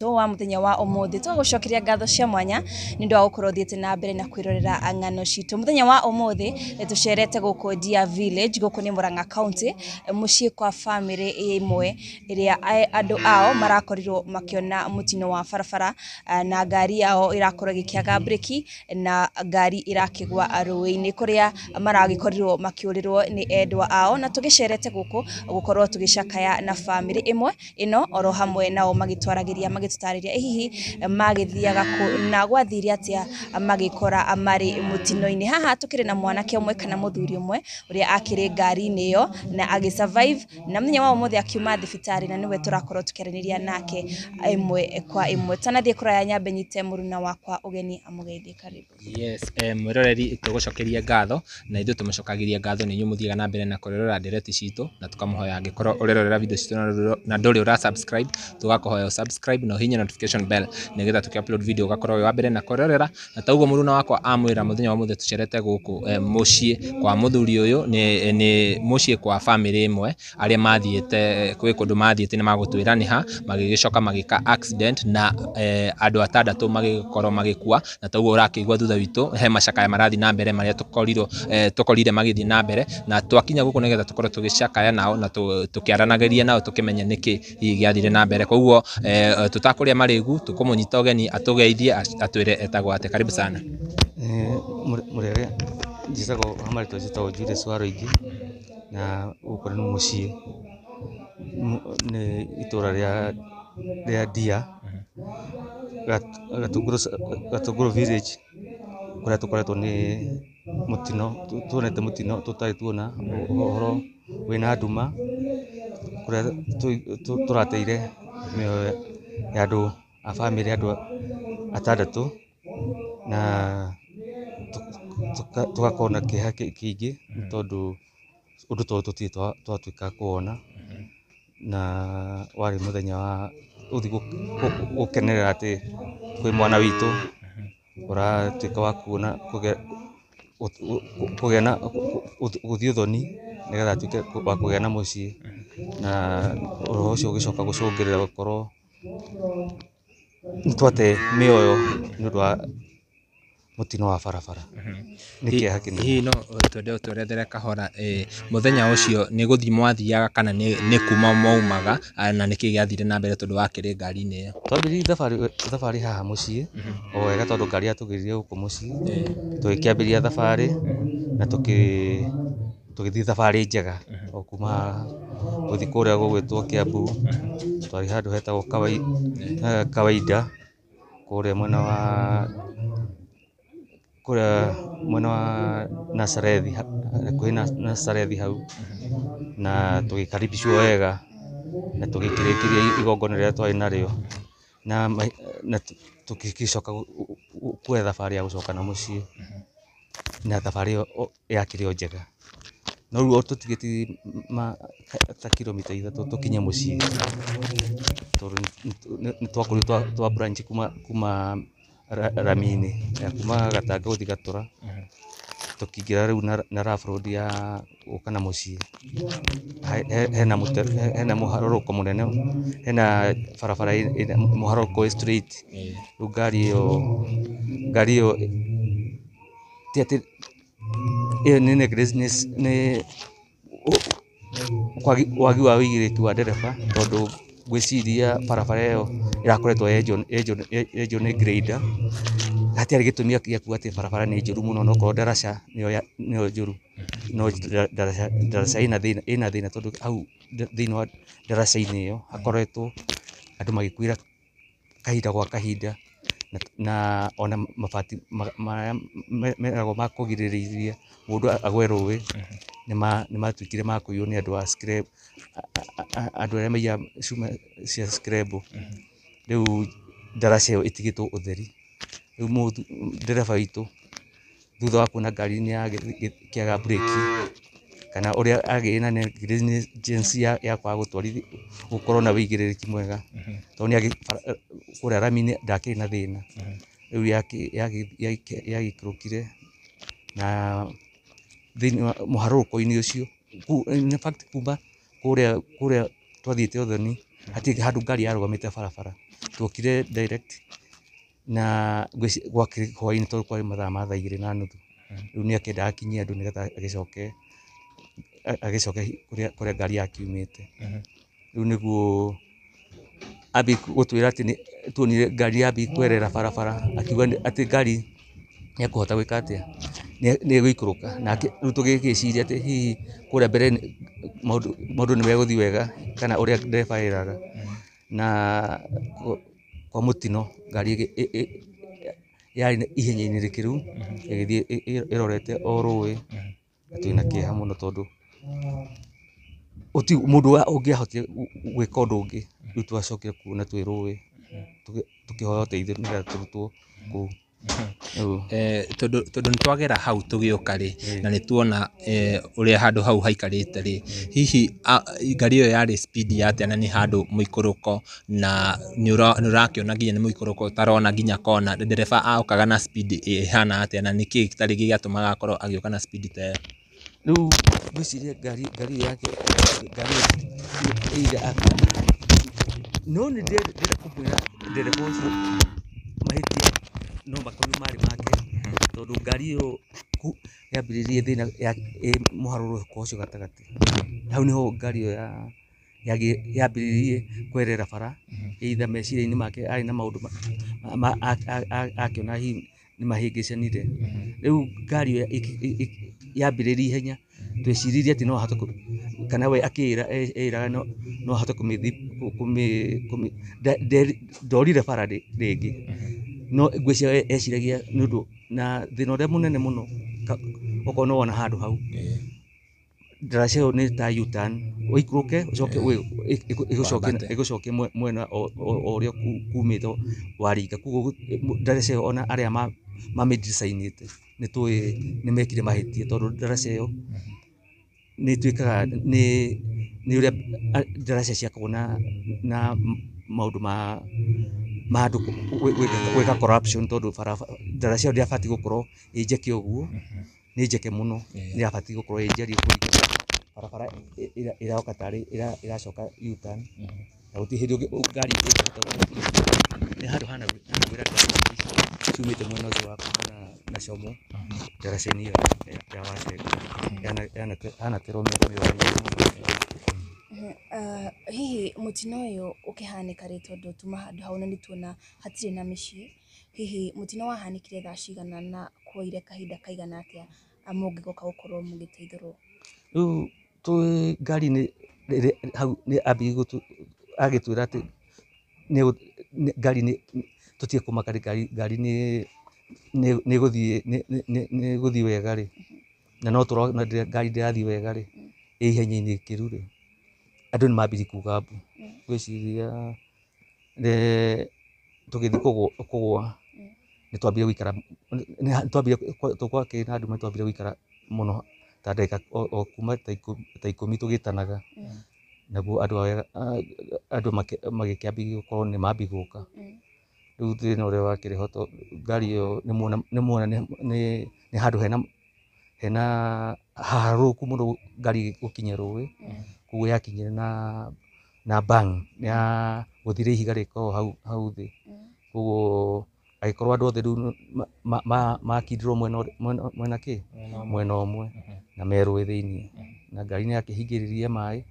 Wa muthenya wa umuthi tũgagũcokeria ngatho cia mwanya nĩ ũndũ wa gũkorwo ũthiĩte na mbere na kwĩrorera ng'ano citũ. Mũthenya wa ũmũthĩ tũcerete gũkũ Ndia Village, gũkũ nĩ Murang'a County, mũciĩ kwa bamĩrĩ ĩmwe ĩrĩa andũ ao marakorirwo makĩona mũtino wa barabara na ngari yao ĩrakorwo ĩgĩkĩaga breki na ngari ĩrakĩgwa rũĩ-inĩ kũrĩa maragĩkorirwo makĩũrĩrwo nĩ endwa ao. Na tũgĩcerete gũkũ gũkorwo tũgĩcakaya na bamĩrĩ ĩmwe ĩno oro hamwe nao magĩtwaragĩria magĩtũtarĩria hihi magĩthiaga kũ na gwathire atĩa magĩkora marĩ mũtino-inĩ. Haha tũkĩrĩ na mwanake ũmwe kana mũthuri ũmwe ũrĩa akĩrĩ ngari-inĩ ĩyo na agĩ survive, na mũthenya wa ũmũthĩ akiuma thibitarĩ, na nĩwe tũrakorwo tũkĩaranĩria nake ĩmwe kwa ĩmwe. Tanathiĩ kũraya, nyambe nyite mũruna wakwa ũgeni amũgeithie. Karibu. Yes, mwĩroreri, tũgũcokeria ngatho na ithuĩ tũmũcokagĩria ngatho nĩ inyuĩ mũthiaga na mbere na kũrorera ndereti citũ, na tũkamũhoya angĩkorwo ũrerorera video citũ na ndũrĩ ũra subscribe, tũgakũhoya ũ subscribe na ũhihinye notification bell nĩgetha tũkĩ upload video ũgakorwo wĩ wa mbere na kũrorera. Na ta ũguo mũruna wakwa amwĩra, mũthenya wa ũmũthĩ tũcerete gũkũ mũciĩ kwa mũthuri ũyũ, nĩ mũciĩ kwa bamĩrĩ ĩmwe arĩa mathiĩte kwĩ kũndũ mathiĩte nĩ magũtwĩra nĩ ha, magĩgĩcoka magĩka accident na andũ atandatũ magĩkorwo magĩkua. Na ta ũguo ũrakĩigua thutha witũ he macakaya marathiĩ na mbere marĩa tũkorirwo tũkorire magĩthiĩ na mbere, na twakinya gũkũ nĩgetha tũkorwo tũgĩcakaya nao na tũkĩaranagĩria nao tũkĩmenye nĩkĩ hihi gĩathire na mbere. Koguo tũtakũrĩa marĩgu, tũkũmũnyita ũgeni atũgeithie, atwĩre etagwo atĩa. Karibu sana. Mũrĩega, njĩtagwo marĩtwa, njĩtagwo Julius Waruingi, na gũkũ nĩ mũciĩ, nĩ itũra rĩa Ndia, Gatũngũrũ village, kũrĩa tũkoretwo nĩ mũtino, tuonete mũtino tũtarĩ tuona, ũhoro wĩna nduma, kũrĩa tũrateire mĩoyo ya andũ a bamĩrĩ, andũ atandatũ, na tũgakorwo na kĩeha kĩingĩ nĩ tondũ ũndũ ta ũyũ tũtirĩ twatuĩka kũwona, na warĩ mũthenya wa gũthiĩ gũkenerera atĩ kwĩ mwana witũ ũratuĩka wa kuona kũgĩa na gũthiĩ ũthoni nĩgetha atuĩke wa kũgĩa na mũciĩ, na ũhoro ũcio ũgĩcoka gũcũngĩrĩra gũkorwo nĩ twate mĩoyo nĩ ũndũ wa mũtino wa barabara. Nĩ kĩeha kĩnene. Hihi no twende ũtwerethere kahora, mũthenya ũcio nĩ gũthiĩ mwathiaga kana nĩ kuma mwaumaga, na nĩkĩ gĩathire na mbere tondũ wakĩrĩ ngari-inĩ ĩyo? Twambĩrĩirie thabarĩ haha mũciĩ o wega tondũ ngari yatũgĩrire gũkũ mũciĩ, tũgĩkĩambĩrĩria thabarĩ na tũgĩthiĩ thabarĩ njega o kuma haha gũthiĩ kũrĩa gũgwĩtwo Kiambu. Twarĩ handũ hetagwo Kawaida kũrĩa mwena wa kũrĩa mwena wa Nasarethi, hakuhĩ na Nasarethi hau, na tũgĩkaribicwo wega na tũgĩkĩrĩkĩria igongona rĩrĩa twarĩ narĩo, na tũgĩcoka kuoya thabarĩ ya gũcoka na mũciĩ, na thabarĩ ĩyo yakĩrĩ o njega, no rĩu o tũtigĩtie ta kilomita 3 tũkinye mũciĩ, tondũ nĩ twakorirwo twa branch kuma rami-inĩ ya kuma Gatanga gũthiĩ Gatũra, tũkĩingĩra rĩu na rough road ya gũka na mũciĩ. Hena mũharũrũko mũnene, hena barabara ĩna mũharũrũko wĩ straight. Rĩu ngari ĩyo ti atĩ ĩyo nĩ negligence, nĩ wagi wa ũigĩrĩrĩki wa ndereba, tondũ ngwĩciria barabara ĩyo ĩrakoretwo yenjwo nĩ grader, hatiarĩ gĩtũmi gĩa kuga atĩ barabara nĩ njũru mũno, onokorwo ndaraca nĩyo njũru, no ndaraca ĩna thĩna tondũ hau thĩinĩ wa ndaraca-inĩ ĩyo hakoretwo andũ magĩkuĩra kahinda gwa kahinda, na ona mabati marĩa meragwo ma kũgirĩrĩria mũndũ agwe rũĩ nĩ matuĩkire ma kũiywo nĩ andũ a scrap, andũ arĩa maiyaga cuma cia scrap. Rĩu ndaraca ĩyo ĩtigĩtwo ũtheri. Rĩu ndereba witũ thutha wa kuona ngari nĩ yakĩaga breki kana ũrĩa agĩire na negligence ya kwaga gũtwarithia, gũkorwo na ũigĩrĩrĩki mwega, tondũ kũrĩa rami-inĩ ndakĩrĩ na thĩna. Rĩu yagĩikũrũkire na thĩinĩ wa mũharũrũko-inĩ ũcio, in fact kuma kũrĩa twathiĩte ũthoni hatirĩ handũ ngari yarũgamĩte barabara. Twokire direct na gwakĩrĩ hwaĩ-inĩ tondũ kwarĩ mathaa ma thaa igĩrĩ na nuthu. Rĩu nĩ akĩendaga akinyie andũ nĩgetha agĩcoke kũrĩa ngari yakiumĩte. Rĩu nĩguo ambie gũtwĩra atĩ tuonire ngari yambia kwerera barabara, akiuga atĩ ngari nĩ ekũhota gwĩka atĩa, nĩ ĩgũikũrũka. Nake rĩu tũgĩgĩciria atĩ hihi kũrĩa mbere maũndũ nĩ megũthiĩ wega kana ũrĩa ndereba eraga. Na kwa mũtino ngari yarĩ ihenya-inĩ rĩkĩru ĩgĩthiĩ ĩrorete o rũĩ, na twĩna kĩeha mũno tondũ gũtirĩ mũndũ ũngĩahotire gwĩka ũndũ ũngĩ. Rĩu twacokire kuona twĩ rũĩ tũkĩhoya ũteithio nĩgetha tũrutwo kũu. Tondũ nĩ twagera hau tũgĩũka rĩ, na nĩ tuona ũrĩa handũ hau haikarĩte rĩ, hihi ngari ĩyo yarĩ speed ya atĩa na nĩ handũ mũikũrũko na nĩ ũrakĩona nginya nĩ mũikũrũko ũtarona nginya kona, ndereba okaga na speed ĩhana atĩa na nĩkĩĩ tarĩngĩ gĩatũmaga akorwo agĩũka na speed ta ĩyo? Rĩu ngwĩciria ngari ĩyo yake ngari ĩyo no nĩ ndĩrenda kũmwĩra ndereba ũcio mahĩtia no makorwo marĩ make tondũ ngari ĩyo yambĩrĩirie thĩna ĩ mũharũrũko ũcio gatagatĩ. Hau nĩho ngari ĩyo yambĩrĩirie kwerera bara either meciria-inĩ make arĩ na maũndũ akĩona hihi nĩ mahĩngĩcanire. Rĩu ngari ĩyo yambĩrĩirie ihenya tweciririe atĩ no ahote kana we akĩĩra eĩraga no ahote ndorire bara rĩngĩ no ngwĩciria eciragia nĩ ũndũ na thĩna ũrĩa mũnene mũno okorwo nĩ wona handũ hau ndaraca ĩyo nĩ ta U-turn ũikũrũke ũcoke ĩgũcokie mwena o ũrĩa kumĩte waringa. Koguo ndaraca ĩyo ona arĩa mamĩ design ĩte nĩ tũĩ nĩ mekire mahĩtia tondũ ndaraca ĩyo nĩ ĩtuĩkaga nĩ ũrĩa ndaraca ciakagwo na maũndũ ma andũ gwĩka corruption tondũ ndaraca ĩyo ndĩabatiĩ gũkorwo ĩ njeke ũguo, nĩ njeke mũno, nĩ yabatiĩ gũkorwo ĩ njariĩ kũringana barabara ĩroka tarĩ ĩracoka U-turn na gũtirĩ hĩndĩ ngari ĩngĩhota nĩ handũ hana gwĩra ngari ciumĩte mwena ũcio wa kuma na Como ndaraca-inĩ ĩyo ya Wacenga hanaterwo mĩoro mĩingĩ mũno. Hihi mũtino ũyũ ũkĩhanĩka rĩ, tondũ tuma handũ hau na nĩ tuona hatirĩ na mĩciĩ, hihi mũtino wahanĩkire thaa cigana na kuoire kahinda kaigana atĩa mũngĩgoka gũkorwo mũgĩteithũrwo? Rĩu twĩ ngari-inĩ hau nĩ ambĩrĩirie agĩtwĩra atĩ ngari tũtige kũmaka ngari nĩ ĩgũthiĩ wega rĩ, na no tũrona ngari ndĩrathiĩ wega rĩ, ĩ ihenya-inĩ ikĩru rĩ, andũ nĩ mambirie kuga mbu. Ngwĩciria tũgĩthiĩ kũgũa nĩ twambire gũikara twakĩrĩ na nduma nĩ twambire gũikara mũno ta ndagĩka o kuma ta ikũmi tũgĩtanaga, naguo andũ magĩkĩambia gũkorwo nĩ mambia gũka. Rĩu thĩna ũrĩa wakĩrĩ ho ngari ĩyo nĩ muona nĩ handũ hena haharũrũku mũno ngari gũkinya rũĩ, koguo yakinyire na bang ya gũthire ihiga rĩkoragwo hau thĩ, koguo agĩkorwo andũ othe rĩu makindirwo mwena kĩ mwena ũmwe na me rũĩ thĩiniĩ, na ngari nĩ yakĩhingĩrĩirie maĩ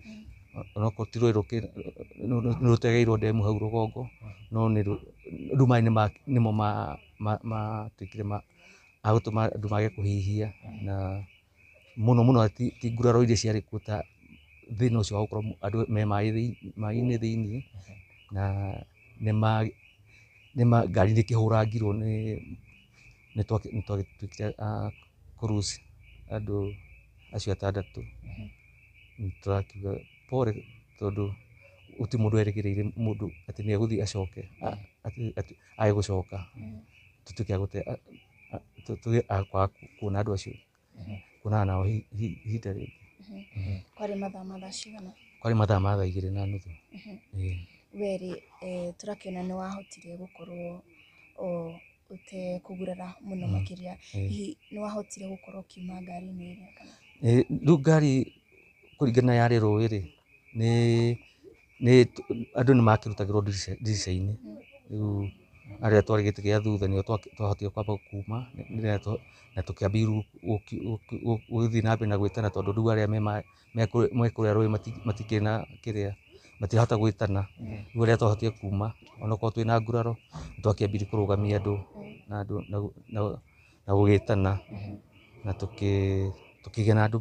onokorwo ti rũĩ nĩ rũtegeirwo ndemu hau rũgongo, no rĩu maĩ nĩmo matuĩkire ma gũtũma andũ mage kũhihia na mũno mũno ti nguraro iria ciarĩ kuo ta thĩna ũcio wa gũkorwo andũ me maĩ-inĩ thĩiniĩ na ngari nĩ ĩkĩhũrangirwo nĩ twagĩtuĩkire a kũ lose andũ acio atandatũ. Nĩ tũrakiuga pole tondũ gũtirĩ mũndũ erĩgĩrĩire mũndũ atĩ nĩ egũthiĩ acoke atĩ age gũcoka tũtuĩke a kwaga kuona andũ acio kuonana nao ihinda rĩngĩ. Kwarĩ mathaa ma thaa cigana? Kwarĩ mathaa ma thaa igĩrĩ na nuthu. We rĩ, tũrakĩona nĩ wahotire gũkorwo ũtekũgurara mũno makĩria, hihi nĩ wahotire gũkorwo ũkiuma ngari-inĩ ĩrĩa kana? Rĩu ngari kũringana yarĩ rũĩ rĩ, nĩ Nĩ andũ nĩ makĩrutagĩrwo ndirica-inĩ. Rĩu arĩa twarĩ gĩtĩ gĩa thutha nĩo twahotire kwamba kuma na tũkĩambia gũthiĩ na mbere na gwĩtana, tondũ rĩu arĩa me kũrĩa rũĩ matikĩrĩ na kĩrĩa, matirahota gwĩtana. Rĩu arĩa twahotire kuma onokorwo twĩna nguraro, nĩ twakĩambirie kũrũgamia andũ na gũgĩtana, na tũkĩgĩa na andũ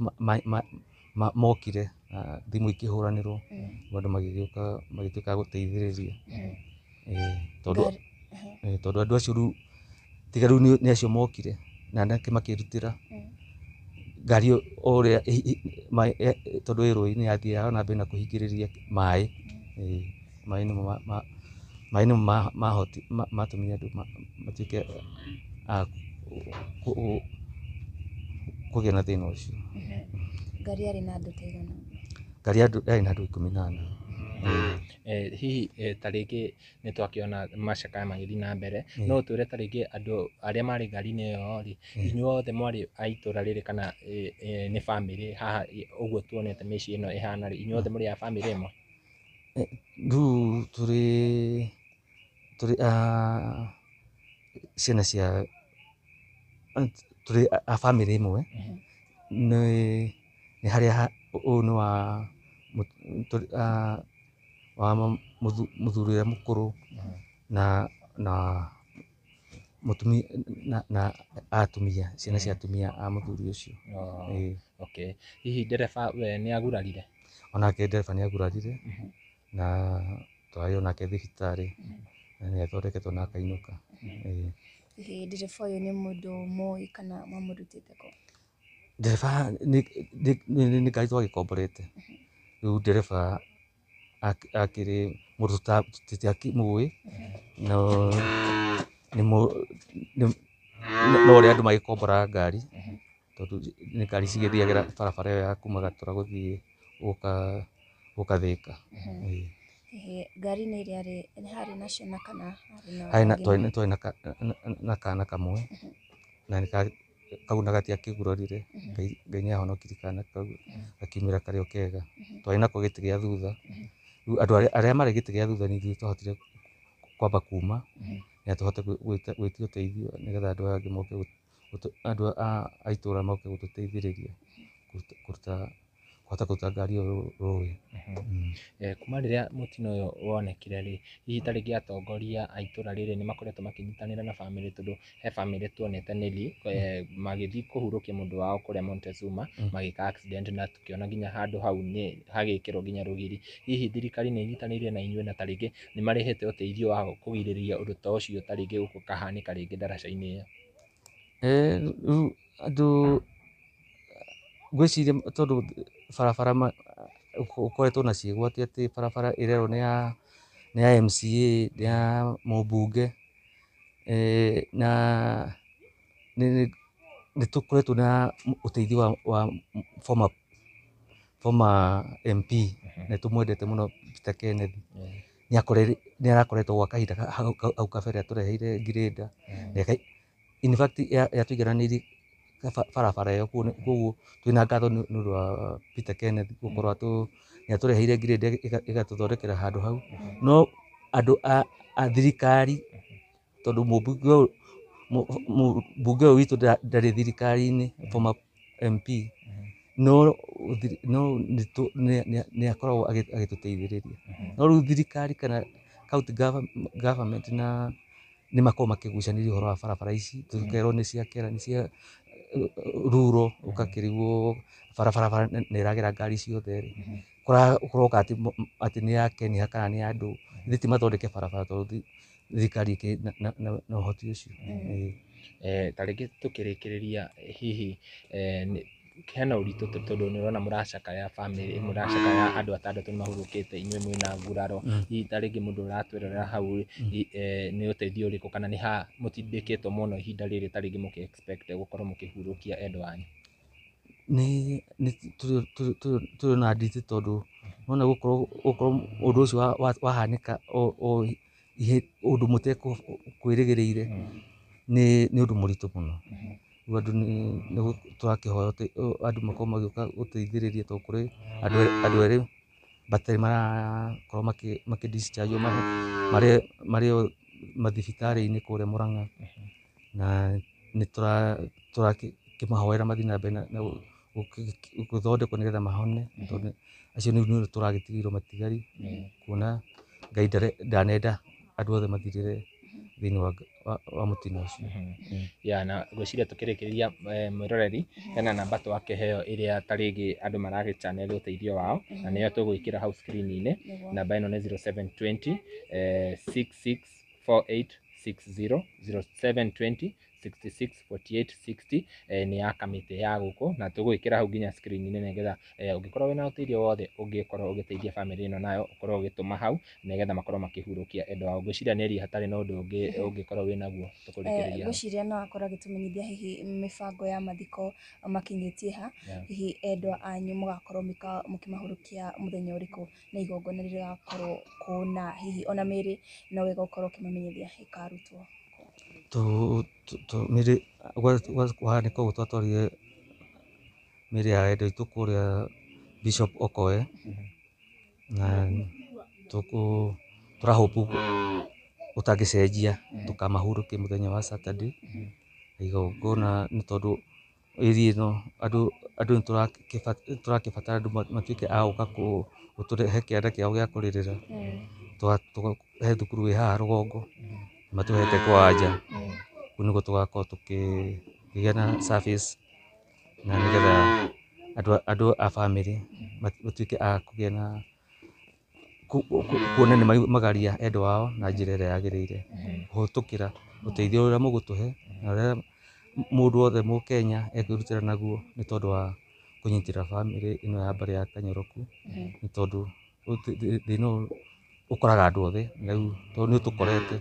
mokire na thimũ ikĩhũranĩrwo, andũ magĩgĩũka magĩtuĩka a gũteithĩrĩria. Tondũ andũ acio rĩu tiga rĩu nĩ acio mokire na anake makĩrutĩra ngari o ũrĩa tondũ ĩ rũĩ-inĩ yathiaga na mbere na kũhingĩrĩria maĩ. Maĩ nĩmo matũmire andũ matuĩke a kũgĩa na thĩna ũcio. Ngari yarĩ na andũ ta aigana? Ngari yarĩ na andũ 14. Hihi ta rĩngĩ nĩ twakĩona macakaya magĩthiĩ na mbere, no ũtwĩre ta rĩngĩ andũ arĩa marĩ ngari-inĩ ĩyo rĩ, inyuothe mwarĩ a itũra rĩrĩ kana nĩ bamĩrĩ haha ũguo tuonete mĩciĩ ĩno ĩhana rĩ, inyuothe mũrĩ a bamĩrĩ ĩmwe? Rĩu tũrĩ a ciana cia, tũrĩ a bamĩrĩ ĩmwe. Nĩ harĩa ũyũ nĩ wa mũthuri ũrĩa mũkũrũ na mũtumia na atumia, ciana cia atumia a mũthuri ũcio. Okay. Hihi ndereba we nĩ agurarire? Onake ndereba nĩ agurarire na twarĩ onake thibitarĩ na nĩ athondeketwo na akainũka. Hihi ndereba ũyũ nĩ mũndũ mũĩ kana mwamũrutĩte kũ? Ndereba nĩ ngari twagĩkomborete. Rĩu ndereba akĩrĩ mũndũ tũtiakĩmũĩ, no ũrĩa andũ magĩkomboraga ngari, tondũ nĩ ngari cigĩthiagĩra barabara ĩyo ya kuma Gatũra gũthiĩ gũka Thĩka. Ngari-inĩ ĩrĩa nĩ harĩ na ciana kana harĩ na Twarĩ na kana kamwe na kau na gatiakĩgurarire, Ngai nĩ ahonokirie kana kau gakiumĩra karĩ o kega. Twarĩ nako gĩtĩ gĩa thutha. Rĩu andũ arĩa marĩ gĩtĩ gĩa thutha nĩ ithuĩ twahotire kwamba kuma na tũhote gwĩtia ũteithio nĩgetha andũ aya angĩ moke, andũ a itũra moke gũtũteithĩrĩria kũhota kũruta ngari ĩyo rũĩ. Kuma rĩrĩa mũtino ũyũ wonekire rĩ, hihi ta rĩngĩ atongoria a itũra rĩrĩ nĩ makoretwo makĩnyitanĩra na bamĩrĩ, tondũ he bamĩrĩ tuonete Nelly magĩthiĩ kũhurũkia mũndũ wao kũrĩa Montezuma, magĩka accident na tũkĩona nginya handũ hau nĩ hagĩkĩrwo nginya rũgiri. Hihi thirikari nĩ ĩnyitanĩire na inyuĩ na ta rĩngĩ nĩ marehete ũteithio wa kũgirĩrĩria ũndũ ta ũcio ta rĩngĩ ũkahanĩka rĩngĩ ndaraca-inĩ ĩyo? Rĩu andũ ngwĩciria tondũ barabara ũkoretwo na ciĩgwatio atĩ barabara ĩrerwo nĩ ya MCA, nĩ ya mũmbunge, na nĩ tũkoretwo na ũteithio wa former MP, nĩ tũmwendete mũno Peter Kenneth. Nĩ arakoretwo gwa kahinda hau kabere atũreheire grader. In fact yatũigananĩirie barabara ĩyo, koguo twĩna ngatho nĩ ũndũ wa Peter Kenneth gũkorwo nĩ atũreheire grader ĩgatũthondekera handũ hau. No andũ a thirikari, tondũ mũmbunge ũyũ witũ ndarĩ thirikari-inĩ, former MP, no nĩ akoragwo agĩtũteithĩrĩria. No rĩu thirikari kana county government na nĩ makoragwo makĩgucanĩria ũhoro wa barabara ici, tũkerwo nĩ cia kera, nĩ cia ruro, ũgakĩrigwo barabara nĩ ĩragera ngari ciothe rĩ, kũroka atĩ nĩ ya Kenya kana nĩ ya andũ, ithuĩ ti mathondeke barabara tondũ thirikari ĩkĩrĩ na ũhoti ũcio. Ta rĩngĩ tũkĩrĩkĩrĩria hihi hena ũritũ tondũ nĩ ũrona mũracakaya bamĩrĩ, mũracakaya andũ atandatũ nĩ mahurũkĩte, inyuĩ mwĩna nguraro. Hihi ta rĩngĩ mũndũ ũratwĩrorera hau nĩ ũteithio ũrĩkũ kana nĩ ha mũtindĩkĩtwo mũno ihinda rĩrĩ ta rĩngĩ mũkĩ expect gũkorwo mũkĩhurũkia endwa anyu? Nĩ tũrĩ na nditi tondũ nĩwona gũkorwo ũndũ ũcio wahanĩka ũndũ mũtekwĩrĩgĩrĩire nĩ ũndũ mũritũ mũno. Rĩu andũ nĩ tũrakĩhoya andũ makorwo magĩũka gũteithĩrĩria tondũ kũrĩ andũ erĩ Matirĩ marakorwo makĩ discharge marĩ o mathibitarĩ-inĩ kũrĩa Murang'a, na nĩ tũrakĩmahoera mathiĩ na mbere na gũthondekwo nĩgetha mahone, tondũ acio nĩo tũragĩtigĩirwo matigari, kuona Ngai ndanenda andũ othe mathirĩre thĩinĩ wa mũtino ũcio. Ya, na ngwĩciria tũkĩrĩkĩrĩria, mwĩroreri, hena namba twakĩheo ĩrĩa ta rĩngĩ andũ maragĩ channel ũteithio wao, na nĩyo tũgwĩkĩra hau screen-inĩ. Namba ĩno nĩ 0720 664860, 0720 66 48 60, nĩ ya kamĩtĩ ya gũkũ, na tũgwĩkĩra hau nginya screen-inĩ nĩgetha ũngĩkorwo wĩna ũteithio wothe ũngĩkorwo ũgĩteithia bamĩrĩ ĩno nayo, ũkorwo ũgĩtũma hau nĩgetha makorwo makĩhurũkia endwa ao. Ngwĩciria nĩ ria hatarĩ na ũndũ ũngĩ ũngĩkorwo wĩnaguo tũkũrĩkĩrĩria hau. Ngwĩciria no akorwo agĩtũmenyithia hihi mĩbango ya mathiko makinyĩtie ha, hihi endwa anyu mũgakorwo mũkĩmahurũkia mũthenya ũrĩkũ, na igongona rĩgakorwo kũ, na hihi ona mĩrĩ no wega ũkorwo ũkĩmamenyithia ĩkarutwo. Mĩrĩ kũhanĩka ũguo, twatwarire mĩrĩ ya endwa aitũ kũrĩa Bishop Okoe, na tũra hope gũtangĩcenjia tũkamahurũkia mũthenya wa Saturday igongona, nĩ tondũ area ĩno andũ nĩ tũrakĩbatara andũ matuĩke a gũka gũtũrehe kĩanda kĩao gĩa kũrĩrĩra. He thukuru ĩ haha rũgongo matũhete kwanja, kũu nĩkuo tũgakorwo tũkĩgĩa na service, na nĩgetha andũ a bamĩrĩ matuĩke a kũgĩa na kuona nĩ magaria endwa ao na njĩra ĩrĩa yagĩrĩire, kũhĩtũkĩra ũteithio ũrĩa mũgũtũhe na ũrĩa mũndũ wothe mũkenya ekwĩrutĩra naguo, nĩ tondũ wa kũnyitĩrĩra bamĩrĩ ĩno ya mbarĩ ya Kanyoroku, nĩ tondũ thĩna ũyũ ũkoraga andũ othe, na rĩu tondũ nĩ ũtũkorete,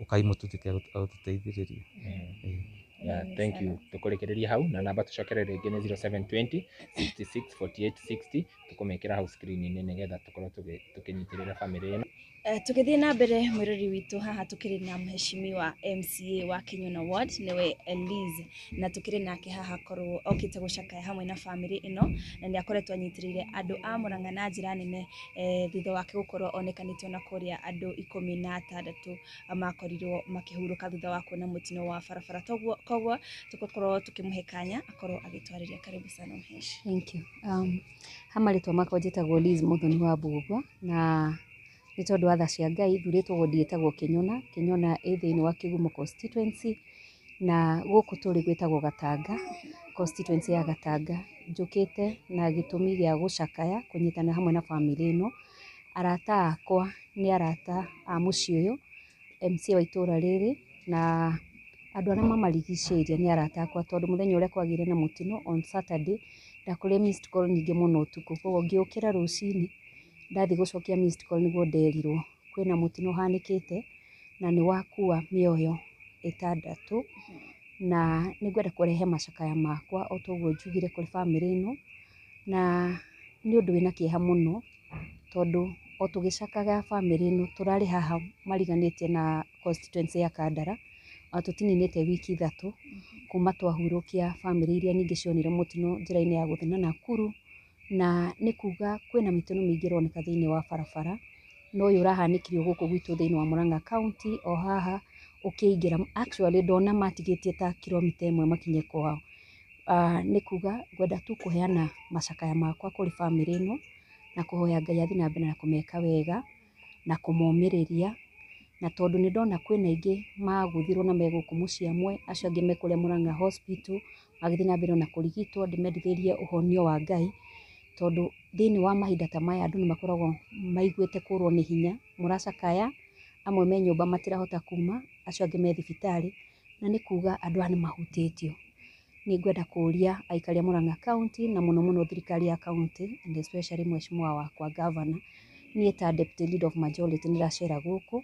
ũkai mũtuĩke a gũtũteithĩrĩria. Yeah, thank you. Tũkũrĩkĩrĩria hau, na namba tũcokere rĩngĩ nĩ 0720 66 48 60, tũkũmĩkĩra hau screen-inĩ nĩgetha tũkorwo tũkĩnyitĩrĩra bamĩrĩ ĩno. Tũgĩthiĩ na mbere, mwĩrori witũ, haha tũkĩrĩ na mheshimiwa MCA wa Kinyona Ward, nĩwe Liz, na tũkĩrĩ nake haha korwo okĩte gũcakaya hamwe na bamĩrĩ ĩno, na nĩ akoretwo anyitĩrĩire andũ a Murang'a na njĩra nene, thutha wake gũkorwo onekanĩte ona kũrĩa andũ 16 makorirwo makĩhurũka thutha wa kuona mũtino wa barabara. Koguo tũgũkorwo tũkĩmũhe kanya akorwo agĩtwarĩria. Karibu sana, mheshi. Thank you. Ha marĩtwa makwa njĩtagwo Liz Muthoni wa Mbũgua, na nĩ tondũ wa tha cia Ngai thurĩtwo wodi ĩtagwo Kĩnyona. Kĩnyona ĩ thĩinĩ wa Kĩgumo constituency, na gũkũ tũrĩ gwĩtagwo Gatanga, constituency ya Gatanga. Njũkĩte na gĩtũmi gĩa gũcakaya kũnyitana hamwe na bamĩrĩ ĩno. Arata akwa nĩ arata a mũciĩ ũyũ, MCA wa itũra rĩrĩ na andũ arĩa mamarigicĩirie nĩ arata akwa, tondũ mũthenya ũrĩa kwagĩire na mũtino on Saturday ndakorire missed call nyingĩ mũno ũtukũ, koguo ngĩũkĩra rũcinĩ ndathiĩ gũcokia missed call nĩguo nderirwo kwĩna mũtino ũhanĩkĩte na nĩ wakua mĩoyo 6. Na nĩngwenda kũrehe macakaya makwa o ta ũguo njugire kũrĩ bamĩrĩ ĩno, na nĩ ũndũ wĩna kĩeha mũno, tondũ o tũgĩcakaga bamĩrĩ ĩno tũrarĩ haha mariganĩtie na constituency ya Kandara, ona tũtininĩte wiki 3 kuma twahurũkia bamĩrĩ iria nyingĩ cionire mũtino njĩra-inĩ ya gũthiĩ na Nakuru. Na nĩ kuga kwĩna mĩtino mĩingĩ ĩroneka thĩinĩ wa barabara, na ũyũ ũrahanĩkire gũkũ gwitũ thĩinĩ wa Murang'a County o haha ũkĩingĩra, actually ndona matigĩtie ta kilomita 1 makinye kwao. Nĩ kuga ngwenda tu kũheana macakaya makwa kũrĩ bamĩrĩ ĩno, na kũhoya Ngai athiĩ na mbere na kũmeka wega na kũmomĩrĩria, na tondũ nĩ ndona kwĩna aingĩ magũthirwo na me gũkũ mũciĩ amwe, acio angĩ me kũrĩa Murang'a Hospital magĩthiĩ na mbere na kũrigitwo, ndĩmendithĩrie ũhonio wa Ngai, tondũ thĩinĩ wa mahinda ta maya andũ nĩ makoragwo maiguĩte kũrwo nĩ hinya, mũracakaya, amwe me nyũmba matirahota kuma, acio angĩ me thibitarĩ, na nĩ kuga andũ aya nĩ mahutĩtio. Nĩ ngwenda kũria aikari a Murang'a County, na mũno mũno thirikari ya county and especially mheshimiwa wakwa governor, niĩ ta deputy leader of majority nĩ ndacera gũkũ,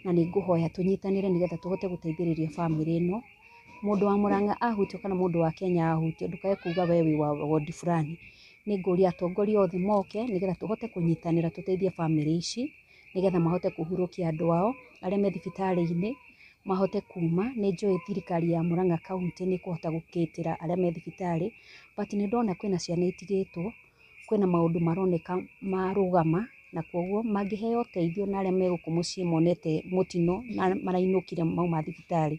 na nĩ ngũhoya tũnyitanĩre nĩgetha tũhote gũteithĩrĩria bamĩrĩ ĩno. Mũndũ wa Murang'a ahutio kana mũndũ wa Kenya ahutio, ndũkae kuga we wĩ wa wodi fulani. Nĩ ngũria atongoria othe moke nĩgetha tũhote kũnyitanĩra tũteithie bamĩrĩ ici, nĩgetha mahote kũhurũkia andũ ao arĩa me thibitarĩ-inĩ mahote kuma. Nĩ njũĩ thirikari ya Murang'a County nĩ ĩkũhota gũkĩtĩra arĩa me thibitarĩ, but nĩ ndona kwĩna ciana itigĩtwo, kwĩna maũndũ maroneka marũgama. Na kwoguo mangĩheo ũteithio na arĩa me gũkũ mũciĩ monete mũtino na marainũkire mauma thibitarĩ,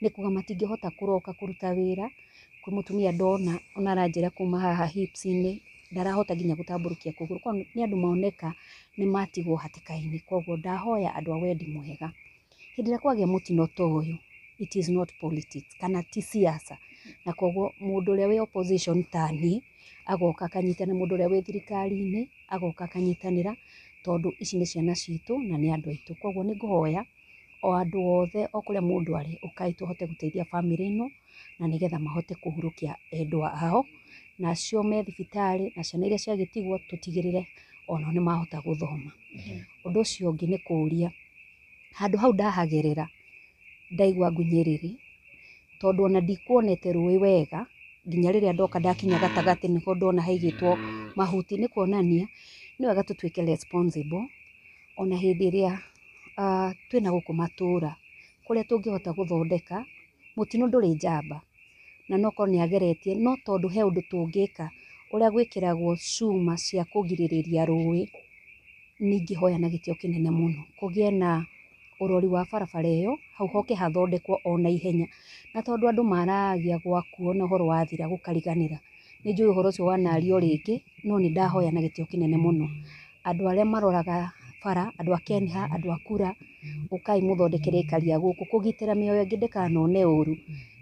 nĩ kuga matingĩhota kũroka kũruta wĩra. Kwĩ mũtumia ndona ona aranjĩra kuma haha hips-inĩ ndarahota nginya gũtambũrũkia kũgũrũ, koguo nĩ andũ moneka nĩ matigwo hatĩka-inĩ. Koguo ndahoya andũ a wendi mwega, hĩndĩ ĩrĩa kwagĩa mũtino ta ũyũ, it is not politics kana ti siasa. Na koguo mũndũ ũrĩa wĩ opposition ta niĩ agoka akanyitanĩra, mũndũ ũrĩa wĩ thirikari-inĩ agoka akanyitanĩra, tondũ ici nĩ ciana citũ na nĩ andũ aitũ. Koguo nĩ ngũhoya o andũ othe o kũrĩa mũndũ arĩ, ũkai tũhote gũteithia bamĩrĩ ĩno na nĩgetha mahote kũhurũkia endwa ao, na acio me thibitarĩ na ciana iria ciagĩtigwo tũtigĩrĩre onao nĩ mahota gũthoma. Ũndũ ũcio ũngĩ nĩ kũũria, handũ hau ndahagerera ndaigua ngunyĩrĩri, tondũ ona ndikuonete rũĩ wega nginya rĩrĩa ndoka ndakinya gatagatĩ nĩho ndona haigĩtwo mahuti. Nĩ kuonania nĩ wega tũtuĩke responsible ona hĩndĩ ĩrĩa twĩna gũkũ matũra kũrĩa tũngĩhota gũthondeka. Mũtino ndũrĩ njamba na no korwo nĩ ageretie, no tondũ he ũndũ tũngĩka ũrĩa gwĩkĩragwo cuma cia kũgirĩrĩria rũĩ, ningĩhoya na gĩtĩo kĩnene mũno kũgĩe na ũrori wa barabara ĩyo, hau hoke hathondekwo o na ihenya. Na tondũ andũ maragia gwakuo na ũhoro wathira gũkariganĩra, nĩ njũĩ ũhoro ũcio wanario rĩngĩ, no nĩ ndahoya na gĩtĩo kĩnene mũno andũ arĩa maroraga bara, andũ a KENHA, andũ a KURA, ũkai mũthondekere aikari a gũkũ kũgitĩra mĩoyo ĩngĩ ndĩkanone ũru.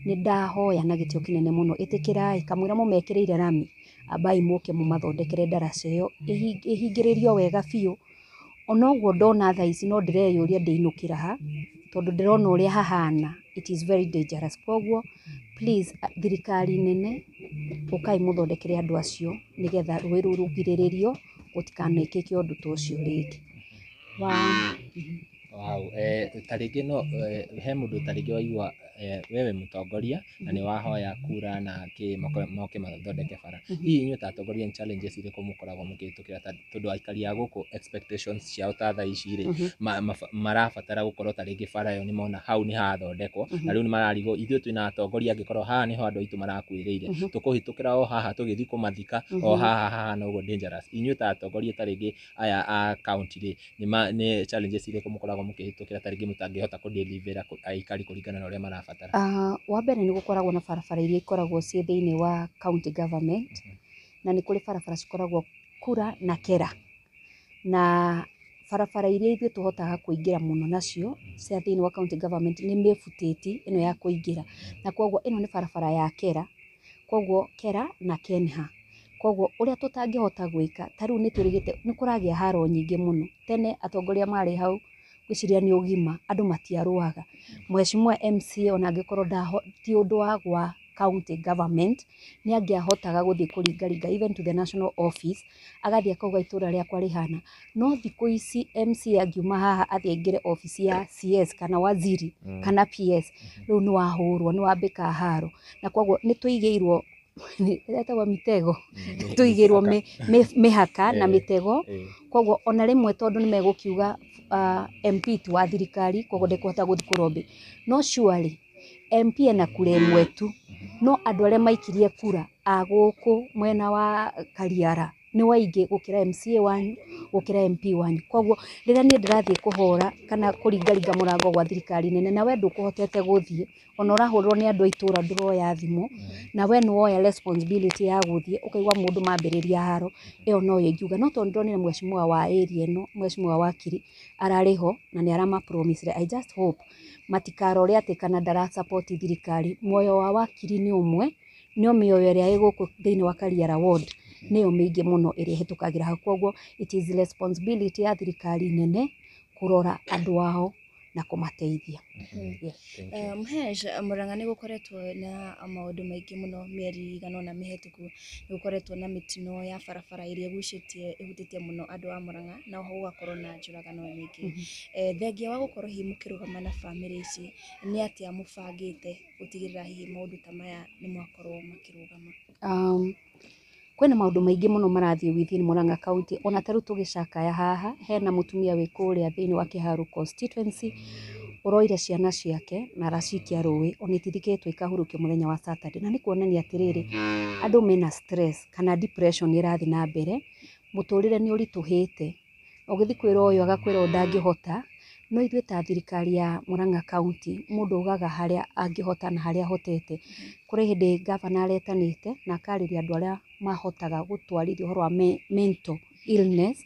Nĩ ndahoya na gĩtĩo kĩnene mũno, ĩtĩkĩrai kamũira mũmekĩrĩire rami, ambai mũke mũmathondekere ndaraca ĩyo ĩhingĩrĩrio wega biũ. Ona ũguo ndona thaa ici no ndĩreyũria ndĩinũkĩra ha, tondũ ndĩrona ũrĩa hahana, it is very dangerous. Koguo please, thirikari nene, ũkai mũthondekere andũ acio nĩgetha rũĩ rũu rũgirĩrĩrio gũtikanekĩke ũndũ ta ũcio rĩngĩ. Wow, ta rĩngĩ no he mũndũ ta rĩngĩ waigua wewe mũtongoria na nĩ wahoya kura na kĩ moke mathondeke bara. Hihi inyuĩ ta atongoria nĩ challenges irĩkũ mũkoragwo mũkĩhĩtũkĩra, tondũ aikari a gũkũ expectations ciao ta thaa ici rĩ, marabatara gũkorwo ta rĩngĩ bara ĩyo nĩ mona hau nĩ hathondekwo, na rĩu nĩ mararigwo ithuĩ twĩna atongoria angĩkorwo haha nĩho andũ aitũ marakuĩrĩire, tũkũhĩtũkĩra o haha tũgĩthiĩ kũmathika o haha hahana ũguo dangerous. Inyuĩ ta atongoria ta rĩngĩ aya a county rĩ, nĩ challenges irĩkũ mũkoragwo mũkĩhĩtũkĩra ta rĩngĩ mũtangĩhota kũ-deliver aikari kũringana na ũrĩa marabatara? Wa mbere nĩ gũkoragwo na barabara iria ikoragwo ciĩ thĩinĩ wa county government, na nĩ kũrĩ barabara cikoragwo KURA na KERA. Na barabara iria ithuĩ tũhotaga kũingĩra mũno nacio cia thĩinĩ wa county government nĩ mĩbutĩti ĩno ya kũingĩra, na koguo ĩno nĩ barabara ya KERA, koguo KERA na KENHA. Koguo ũrĩa tũtangĩhota gwĩka ta rĩu nĩ twĩrĩgĩte nĩ kũragĩa haro nyingĩ mũno. Tene atongoria marĩ hau ngwĩciria nĩ ũgima andũ matiarũaga. Mheshimiwa MCA ona angĩkorwo ti ũndũ wa gwa county government nĩ angĩahotaga gũthiĩ kũringaringa even to the national office, agathiĩ akauga itũra rĩakwa rĩhana. No thikũ ici MCA angiuma haha athiĩ aingĩre office ya CS kana waziri kana PS, rĩu nĩ wahũrwo, nĩ wambĩka haro. Na koguo nĩ tũigĩirwo ĩtagwo mitego, tũigĩirwo mĩhaka na mĩtego. Koguo ona rĩmwe tondũ nĩ megũkiuga MP ti wa thirikari, koguo ndekũhota gũthiĩ kũrobĩ, no surely MP ena kura ĩmwe tu, no andũ arĩa maikirie kura a gũkũ mwena wa Kariara nĩ waingĩ gũkĩra MCA wanyu, gũkĩra MP wanyu. Koguo rĩrĩa niĩ ndĩrathiĩ kũhũra kana kũringaringa mũrango gwa thirikari nene na we ndũkũhotete gũthiĩ, ona ũrahũrwo nĩ andũ a itũra ndũroya thimũ, na we nĩ woya responsibility ya gũthiĩ, ũkaigua mũndũ mambĩrĩria haro, ĩyo noyo ingiuga. No tondũ ndĩronire mheshimiwa wa area ĩno, mheshimiwa Wakiri ararĩ ho na nĩ arama-promise. I just hope matikarore atĩ kana ndara support thirikari. Muoyo wa Wakiri nĩ ũmwe, no mĩoyo ĩrĩa ĩ gũkũ thĩinĩ wa Kariara ward nĩyo mĩingĩ mũno ĩrĩa ĩhĩtũkagĩra hau. Koguo it is responsibility ya thirikari nene kũrora andũ ao na kũmateithia. Mhesh, Murang'a nĩ gũkoretwo na maũndũ maingĩ mũno mĩeri ĩigana ũna mĩhetũku. Nĩ gũkoretwo na mĩtino ya barabara ĩrĩa ĩgucĩtie ĩhutĩtie mũno andũ a Murang'a, na oho gũgakorwo na njũragano nyingĩ. Thengia wa gũkorwo hihi mũkĩrũgama na bamĩrĩ ici, nĩ atĩa mũbangĩte gũtigĩrĩra hihi maũndũ ta maya nĩ makorwo makĩrũgama? Kwĩna maũndũ maingĩ mũno marathiĩ within Murang'a County. Ona ta rĩu tũgĩcakaya haha, hena mũtumia wĩ kũrĩa thĩinĩ wa Kiharu constituency ũroire ciana ciake na aracikia rũĩ, ona itithikĩtwo ikahurũkio mũthenya wa Saturday. Na nĩ kuonania atĩrĩrĩ, andũ mena stress kana depression ĩrathiĩ na mbere, mũtũrĩre nĩ ũritũhĩte, Ũgĩthiĩ kwĩra ũyũ agakwĩra ũyũ ndangĩhota. No ithuĩ ta thirikari ya Murang'a County, mũndũ augaga harĩa angĩhota na harĩa ahotete. Kũrĩ hĩndĩ gavana aretanĩte na akarĩria andũ arĩa mahotaga gũtwarithia ũhoro wa mental illness,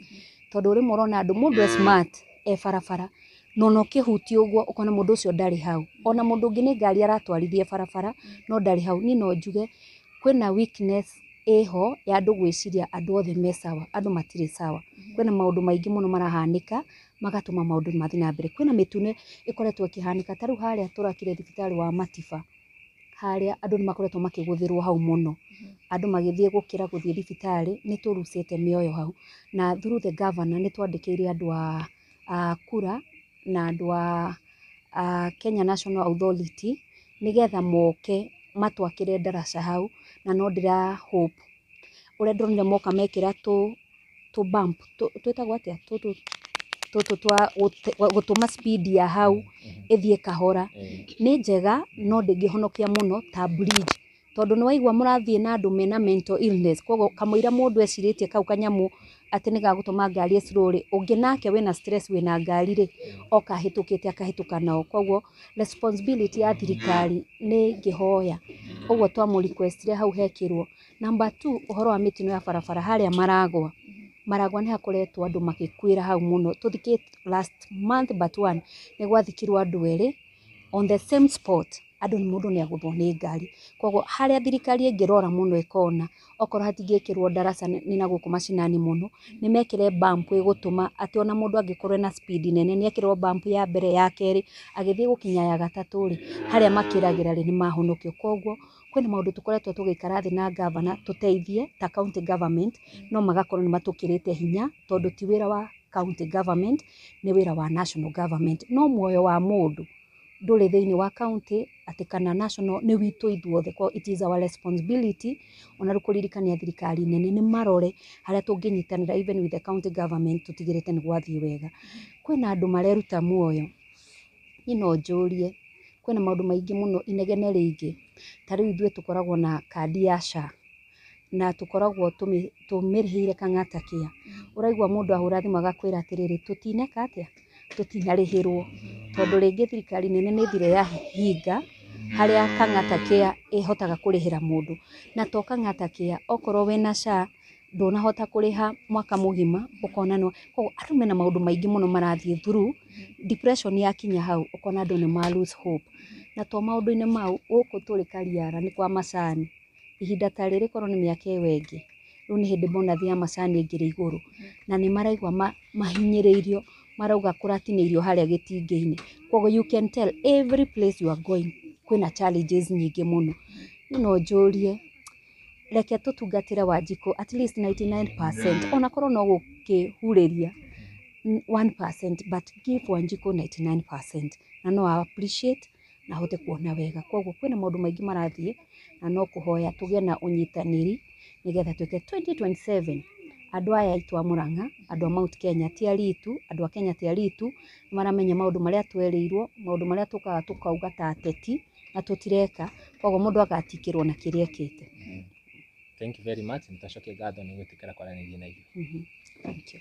tondũ rĩmwe ũrona andũ, mũndũ e smart e barabara, no ona ũkĩhutia ũguo ũkona mũndũ ũcio ndarĩ hau. Ona mũndũ ũngĩ nĩ ngari aratwarithia barabara no ndarĩ hau. Niĩ no njuge kwĩna weakness ĩho ya andũ gwĩciria andũ othe me sawa, andũ matirĩ sawa. Kwĩna maũndũ maingĩ mũno marahanĩka magatũma maũndũ mathiĩ na mbere. Kwĩna mĩtino ĩkoretwo ĩkĩhanĩka, ta rĩu harĩa tũrakire thibitarĩ wa Matiba, harĩa andũ nĩ makoretwo makĩgũthĩrwo hau mũno. Andũ magĩthiĩ gũkĩra gũthiĩ thibitarĩ nĩ tũrucĩte mĩoyo hau. Na through the governor nĩ twandĩkĩire andũ a KURA na andũ a Kenya National Authority nĩgetha moke matwakĩre ndaraca hau, na no ndĩra hope ũrĩa ndĩronire moka mekĩra tũ bump twĩtagwo atĩa, tũtũ tũtũ twa gũtũma speed ya hau ĩthiĩ kahora, nĩ njega no ndĩngĩhonokia mũno ta bridge, tondũ nĩ waigua mũrathiĩ na andũ mena mental illness, koguo kamũira mũndũ ecirĩtie kau kanyamũ atĩ nĩ gagũtũma ngari ĩ slow rĩ, ũngĩ nake wĩna stress wĩna ngari rĩ, oka ahĩtũkĩte akahĩtũka nao. Koguo responsibility ya thirikari nĩ ngĩhoya ũguo twamũ request ire hau hekĩrwo. Number two, ũhoro wa mĩtino ya barabara harĩa Maragwa, Maragwa nĩ hakoretwo andũ magĩkuĩra hau mũno. Tũthikĩte last month but one nĩ gwathikirwo andũ erĩ on the same spot, andũ mũndũ nĩ agũthwo nĩ ngari. Koguo harĩa thirikari ĩngĩrora mũno ĩkona okorwo hatingĩkĩrwo ndaraca nĩ na gũkũ macinani mũno, nĩ mekĩre bump ĩgũtũma atĩ ona mũndũ angĩkorwo ena speed nene nĩ ekĩrwo bump ya mbere, ya kerĩ, agĩthiĩ gũkinya ya gatatũ rĩ, harĩa makĩragĩra rĩ, nĩ mahonokio. Koguo kwĩna maũndũ tũkoretwo tũgĩikara thĩ na gavana tũteithie ta county government, no magakorwo nĩ matũkĩrĩte hinya, tondũ ti wĩra wa county government, nĩ wĩra wa national government. No muoyo wa mũndũ ndũrĩ thĩinĩ wa county atĩ kana national, nĩ witũ ithuothe. Koguo it is our responsibility ona rĩu kũririkania thirikari nene nĩ marore harĩa tũngĩnyitanĩra even with the county government tũtigĩrĩte nĩ gwathiĩ wega. Kwĩna andũ mareruta muoyo, niĩ no njũrie, kwĩna maũndũ maingĩ mũno, inegene rĩingĩ. Ta rĩu ithuĩ tũkoragwo na kandi ya SHA na tũkoragwo tũmĩrĩhĩire Kang'ata Care. Ũraigua mũndũ ahũra thimũ agakwĩra atĩrĩrĩ, tũtineka atĩa, tũtinarĩhĩrwo, tondũ rĩngĩ thirikari nene nĩ ĩthire yahinga harĩa Kang'ata Care ĩhotaga kũrĩhĩra mũndũ. Na to Kang'ata Care, okorwo wĩna SHA ndũnahota kũrĩha mwaka mũgima ũkona no. Koguo andũ mena maũndũ maingĩ mũno marathiĩ through depression, yakinya hau ũkona andũ nĩ ma lose hope. Na to maũndũ-inĩ mau, gũkũ tũrĩ Kariara nĩ kwa macani, ihinda ta rĩrĩ korwo nĩ mĩaka ĩyo ĩngĩ, rĩu nĩ hĩndĩ bonathi ya macani ĩngĩrĩ igũrũ, na nĩ maraigua mahinyĩrĩirio, marauga kũratinĩirio harĩa gĩtingĩ-inĩ. Koguo you can tell every place you are going kwĩna challenges nyingĩ mũno. Niĩ no njũrie, reke tũtungatĩre Wanjikũ at least 99%, ona korwo no gũkĩhurĩria 1%, but give Wanjikũ 99% na no a appreciate na ahote kuona wega. Koguo kwĩna maũndũ maingĩ marathiĩ na no kũhoya tũgĩe na ũnyitanĩri nĩgetha twĩke 2027 andũ aya aitũ a Murang'a, andũ a Mount Kenya ti aritu, andũ a Kenya ti aritu, nĩ maramenya maũndũ marĩa twerĩirwo, maũndũ marĩa tũkaga tũkauga ta ateti na tũtireka, koguo mũndũ agatikĩrwo na kĩrĩa ekĩte. Thank you very much. Nĩtwacokia ngatho nĩ gwĩtĩkĩra kwaranĩria na ithuĩ. Thank you.